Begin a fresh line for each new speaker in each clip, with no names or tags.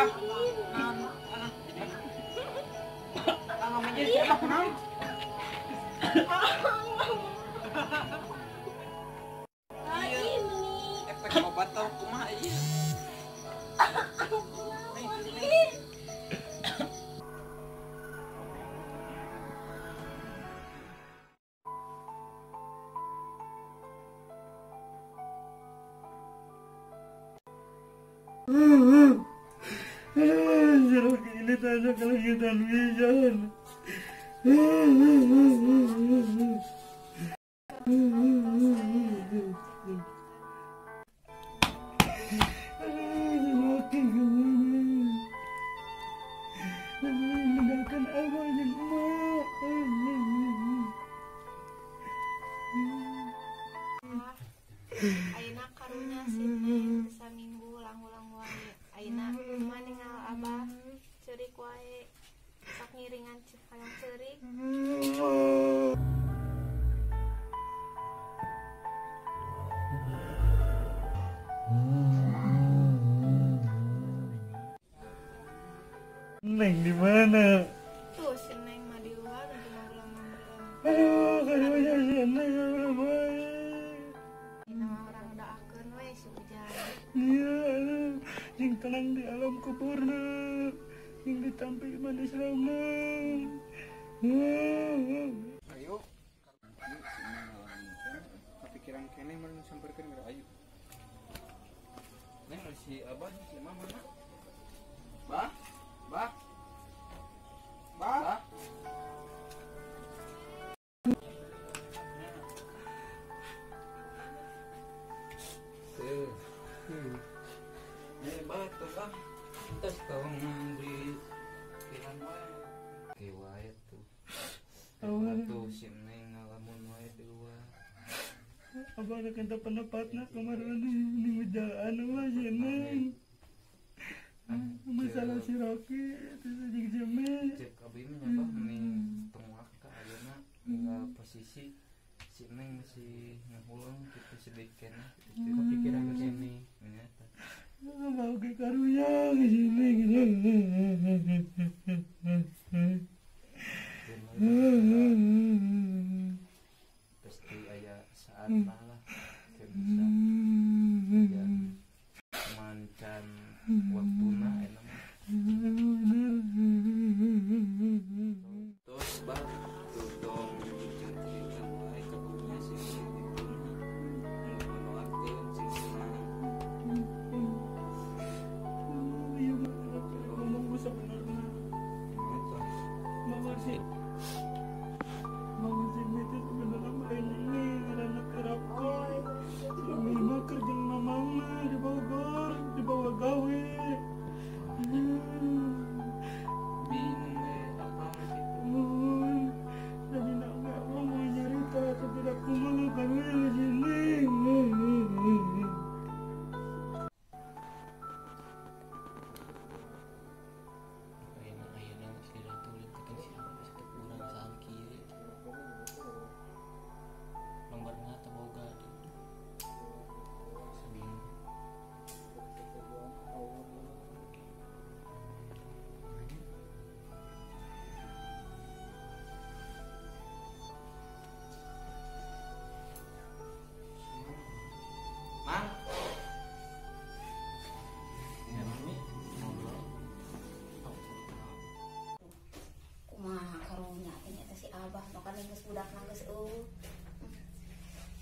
Bah. Namanya siapa kunaon? Efek obat tau kumaha ieu?
Ini tanya kalau kita bisa.
Ayeuna karunya si Neng saminggu ulang-ulang wae. Ayeuna mah ningal abah ceurik wae. Sok ngiringan hayang ceurik.
Neng di mana?
Tuh si Neng mah di luar lagi ngobrol-ngobrol.
Aduh, karunya si Neng ngobrol wae.
Nama orang doakeun we si Ujang.
Iya, sing tenang di alam kuburna, sing ditampi iman Islamna.
Ayo, kepikiran keneh mun samperkeun geura ayo. Neng si Abah si Mama mana? Bah, bah, bah. Batu ah, terus tong di pikiran wae. Ke wae tuh. Tuh si Neng ngalamun wae di luar.
Abah ada kenta pendapatna kemarin ini ngejaan mah si Neng. Masalah si Rocky terus jeung si Neng.
Cek abi mah nyabah mending tong waka ayeuna ninggal posisi si Neng masih ngahuleng kitu sedih keneh gitu.
Kepikiran keneh.
Nya tah.
Mau ke karunya ke sini.
Pasti aya saat lah kayak bisa ya mancan waktuna enak terus bah tuh dong cerita wae karunya si mendoakeun sing senang.
Ngomong sebenarnya mama sih itu sebenarnya main ini karena kerapko mima kerja mama di Bogor di bawah gawe
bingung apa gitu
tadi nak mau nyerita tapi aku malu karena sini.
Geus budak na geus eueuh.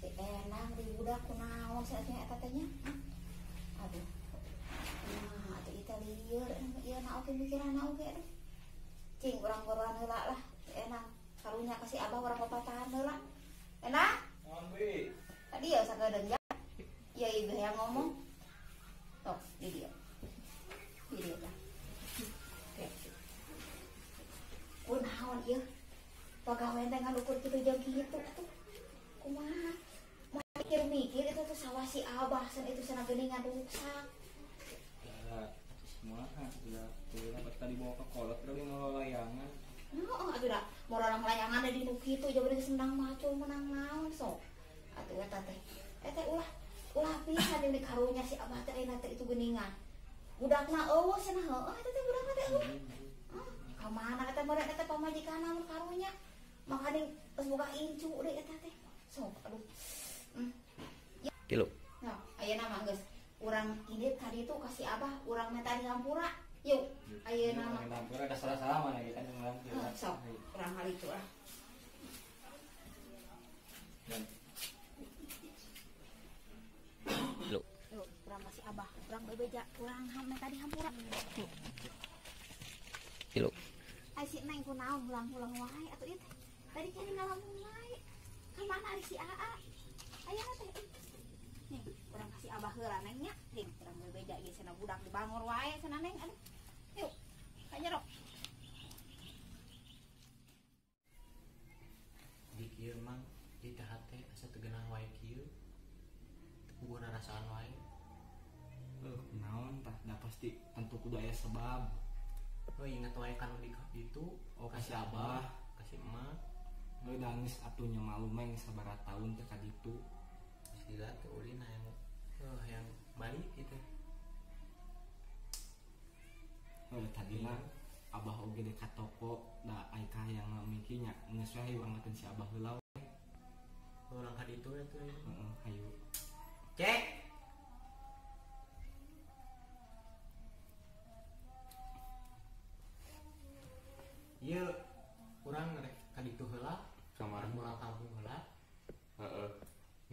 Si enang di budak kunaon sia eta teh nya. Aduh. Nah, atuh ieu teh lieur ieu na oge mikiranna oge aduh. Cing urang boruan heula lah. Si enang karunya ka si abah urang papatahan heula. Enang?
Naon we?
Tadi ya sakedeung ya. Ieu ieu yang ngomong. Tok di dieu. Di dieu tah. Oke. Kunaon ieu? Pagawean teh ngalukur kitu jeung kitu atuh. Kumaha? Mikir-mikir itu tuh sawah si abah sen itu sana geuningan rusak.
Ya, semua ya, tuh tadi bawa ke kolot terus ngelayangan.
Heeh, atuh da mororong layangan di nu kitu jauh geus menang macul menang naon sok. Atuh eta teh. Eta ulah ulah pisan ini karunya si abah teh ayeuna teh itu geuningan. Budakna eueuh cenah heueuh eta teh budakna teh eueuh. Ka mana eta meureun eta pamajikanna mun karunya. Makanya geus boga incu deui eta teh. Sok aduh.
Tilu.
Nah, ayeuna mah geus urang indit ka ditu ka si Abah, urang minta dihampura. Yuk, ayeuna mah.
Hampura da salah-salah mana kita urang.
Sok, urang hal itu ah.
Tilu.
Yuk, urang ka si Abah, urang bebeja, urang minta dihampura. Yuk.
Tilu.
Ai si Neng kunaon ulang-ulang wae atuh ieu teh. Tadi kan ngalamun wae. Ka mana ari si Aa? Ayeuna teh. Nih, urang kasih Abah heula Neng nya. Nih, urang bebeja ieu cenah budak dibangor wae cenah Neng. Aduh. Yuk, ka jero.
Dikir mang di teh hate asa teu geunah wae kieu. Teu puguh rarasaan wae.
Naon tah da pasti tentu kudu aya sebab.
Oh ingat wae kan di itu,
oh kasih Abah,
kasih emak.
Lo nangis atunya malu meng sabaraha tahun teh ka ditu.
Sila teh ulin hayang hayang balik gitu.
Oh tadi mah Abah oge dek ka toko da ai ka hayang mimiki nya geus we hayu angkeun si Abah heula we.
Urang ka ditu atuh.
Heeh, hayu.
Cek. Ieu urang rek ka ditu heula,
Kamar
urang kampung heula.
Heeh.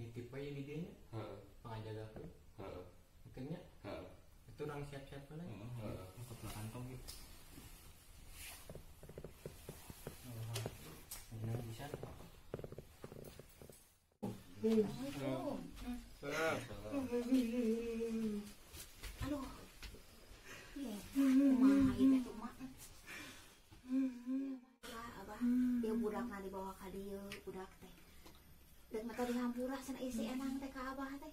Nitip we di dieu nya.
Heeh.
Pangajagakeun.
Heeh.
Mungkin nya.
Heeh.
Itu urang siap-siap heula.
Heeh.
Ke kantong gitu.
Heeh. Bisa.
Assalamualaikum. Aduh. Ye, kumaha ieu teh tuh mak. Abah, dia budakna dibawa ka dieu, budak teh. Dan mata dihampura cenah ieu si Enang teh ka Abah teh.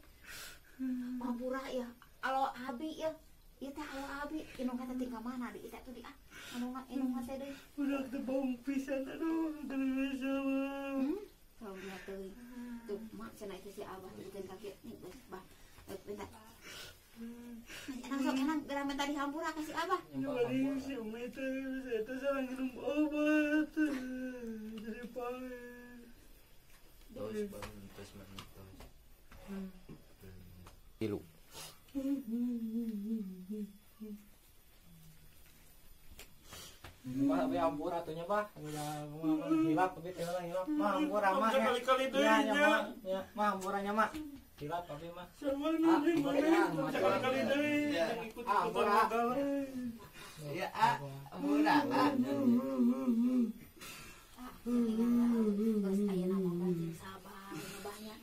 Hampura ya, alo abi ya. Ieu teh alo abi, indung teh tinggal mana di teh tuh di ah. Anu indung teh deui.
Budak teh bohong pisan aduh, teu bisa mah.
Kalau dia teuing. Tuh, mak cenah itu si Abah teh beuteung ka kieu. Nih, geus bah. Bentar. Enang sok enang geura minta dihampura ka si Abah.
Bari si Umi teh eta sareng minum obat. Jadi pae.
Tos bangun tos bangun tos. Tilu.
Bah, abi hampura atuh nya bah. Udah hilap abi teh heula hilap. Mah hampura mah.
Sekali-kali deui
nya. Nya, mah hampura nya mah. Hilap abi mah.
Sama nih sekali-kali deui yang ikut-ikutan gagal.
Ya, ah, hampura. Ah.
Geus ayeuna mah bajing sabar abahnya.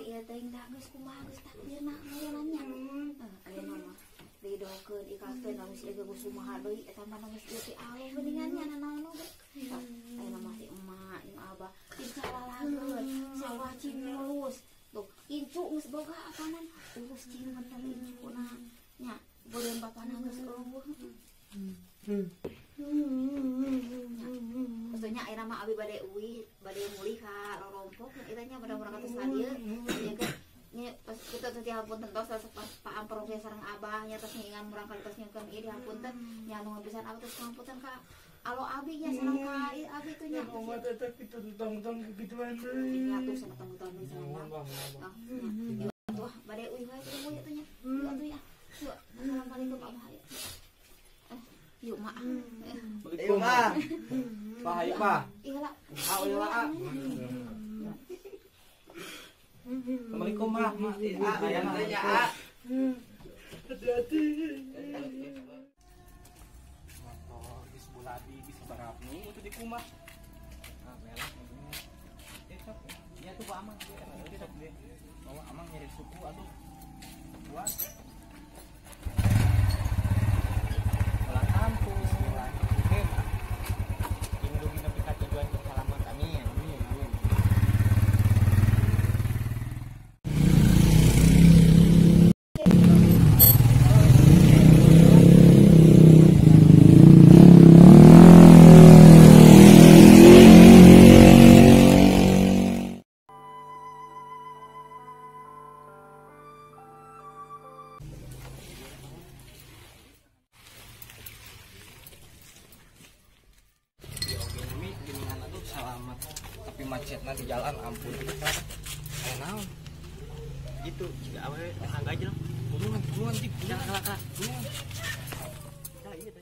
Ieu teh da geus kumaha geus takdirna meureunna nya. Ayeuna mah didoakeun ikhlaskeun geus ieu geus kumaha deui eta mah geus ieu ti Allah geuningan nya nanaon oge. Ayeuna mah si emak jeung abah cing salalageun sawah cing mulus. Tuh incu geus boga apanan urus cing mental incuna nya beureun bapana geus eueuh. Maksudnya ayeuna mah abi bade uih, bade mulih ka rorompok eta nya bade urang ka dieu. Nya nya pas kitu teh dihapunten tos pas paamper oge sareng abah nya tos ngingan murang kali tos nyungkeun ieu dihapunten nya nuhun pisan abah tos ngapunten ka alo abi nya sareng ka abi tuh nya.
Mama teh kitu tong-tong kegituan deui.
Nya tuh cenah tong-tong deui cenah. Nya tuh bade uih wae teh mulih atuh nya. Yuk atuh ya. Yuk, assalamualaikum abah. Yuk mak.
Yuk mak. Bah ayo bah.
Iya lah.
Ah iya lah. Assalamualaikum mak. Mak. Iya ah.
Hati-hati.
Motor geus buladi geus sabaraha minggu teu dikumah. Ah merah maksudnya. Eh sok. Iya tuh Pak Amang. Sok deh. Bawa Amang nyari suku aduh. Buat.
Pulang kampung. Ini dugi nepi ka tujuan salamet amin.
Amin amin.
Macetna di jalan ampun. Aya naon?
Itu jika awewe teh aja lah.
Tulungan, tulungan tip.
Kalah kalah.
Tulungan.
Kalah ieu teh.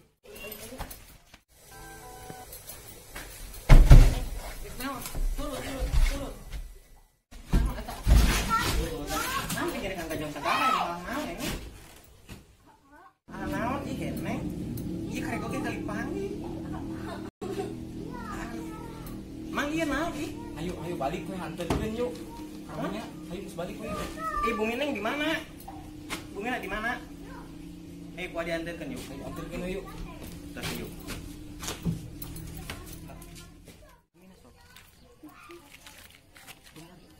Naon? Turun, turun, turun. Naon eta? Naon pikir kang gajong sagala malah naon ini? Ah naon ieu Neng? Ieu karek oge kali panggih. Mang ieu naon ih?
Ayo, ayo balik we hanteurkeun yuk. Kamunya, ayo geus balik we.
Eh bumi Neng di mana? Bumi di mana? Eh kuat diantarkan yuk.
Ayo anterkeun we yuk.
Terus yuk.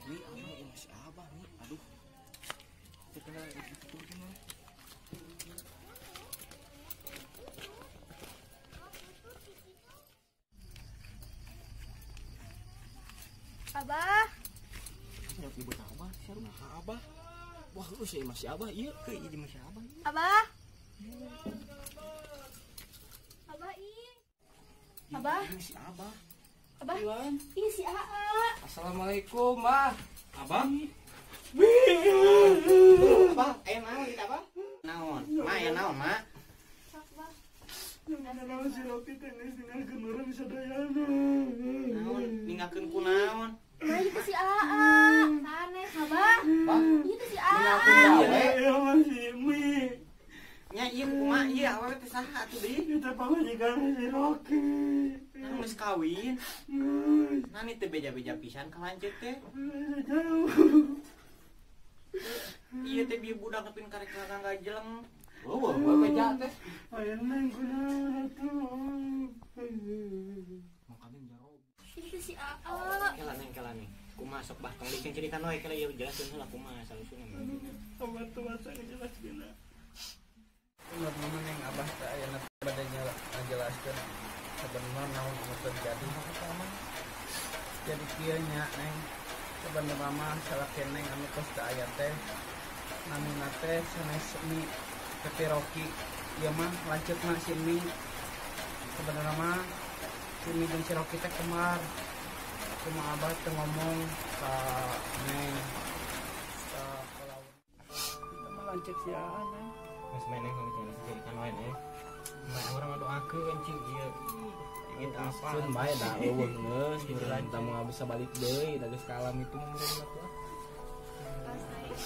Ih, abah ieu masih abah nih. Aduh. Terkenal itu gimana?
Abah.
Nyok ibu abah, siapa abah? Wah, lu sih masih abah ieu, ke ieu masih abah.
Abah. Abah ih. Abah.
Ieu si abah.
Abah. Ih si Aa.
Assalamualaikum, Bah. Abah.
Abah, aya naon kita abah? Naon? Ma, aya naon, Ma?
Sok, Bah.
Naon si Rocky teh geus ninggalkeun urang sadayana.
Naon ninggalkeun ku naon?
Nah, itu si Aa. Sanes, Abah.
Bah.
Itu si Aa.
Ninggalkeun gawe.
Iya masih mi.
Nya ieu kumaha ieu awewe teh saha atuh deui?
Kita pamajikan si Rocky.
Nah, geus kawin. Nah, ni teh beja-beja pisan ka lanceuk teh.
Jauh.
Ieu teh bieu budak nepin karek ka gajeleng.
Eueuh, we beja teh.
Aya neng kunaon atuh.
Makanya jarob.
Itu si Aa.
Kela neng, kela neng. Kumaha sok bah tong licin cirikan we kela ieu jelaskeun heula kumaha salusuna mah.
Abah tuh masa ngejelaskeun.
Menurut mama neng abah teh ayeuna bade ngajelaskeun sebenarnya naon anu terjadi. Jadi kieu nya neng sebenarnya mah salaki neng anu tos teu aya teh namina teh sanes Mi Tepi Rocky ieu mah lanceukna si Mi. Sebenarnya mah si Mi jeung si Rocky teh kembar. Cuma abah teu ngomong ka neng ka kalawan.
Kita mah lanceuk si Aa neng.
Geus main neng kalau cirikan wae neng. Main urang ngadoakeun cing ieu. Ingin apa?
Sun bae da eueuh geus meureun tah moal bisa balik deui da geus kalam itu mah meureun atuh.
Pas naik.